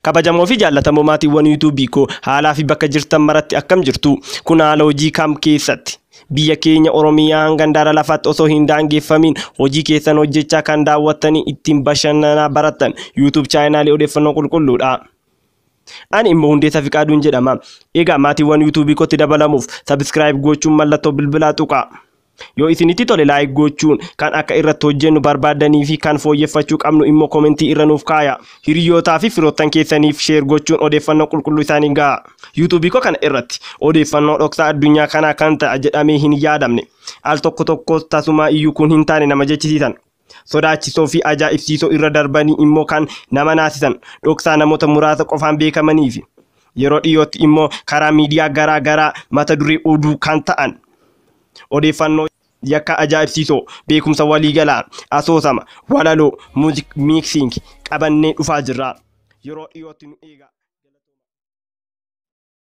Kabajamoo fi jaallatamoo maatiiwwan yuutuubii koo, haalaa fi bakka jirtan maratti akkam jirtu? Kun haala hojii kam keessatti? Biyya keenya Oromiyaa hanga handaara lafaatti osoo hin daangeffamiin hojii keessan hojjechaa kan daawwattanii ittiin bashannanaa barattan YouTube chaanaalii odeeffannoo qulqulluudha. Ani immoo Hundeessaa Fiqaaduun jedhama. Egaa maatiiwwan yuutuubii kootti dabalamuuf subscribe gochuun mallattoo bilbilaa tuqaa. Yoo isinitti tole like gochuun, kan akka irratti hojjennu barbaadanii fi kan fooyyeffachuu qabnu immoo komentii irra nuuf kaaya. Hiriyootaa fi firoottan keessaniif share gochuun odeeffannoo qulqulluu isaanii gaha. Yuutuubii koo kana irratti odeeffannoo dhoksaa addunyaa kanaa kan ta'a jedhamee hin yaadamne, al tokko tokko tasuma iyyuu kun hin taane nama jechisiisan, sodaachisoo fi ajaa'ibsiisoo irra darbanii immoo kan nama naasisan, dhoksaa namoota muraasa qofaan beekamanii fi yeroo dhiyootti immoo karaa miidiyaa garaa garaa mata duree oduu kan ta'an odeeffannoo yakka ajaa'ibsiisoo, beekumsa waliigalaa, asoosama, walaloo, music mixing qabannee dhufaa jirra. Yeroo dhiyootti nu eega.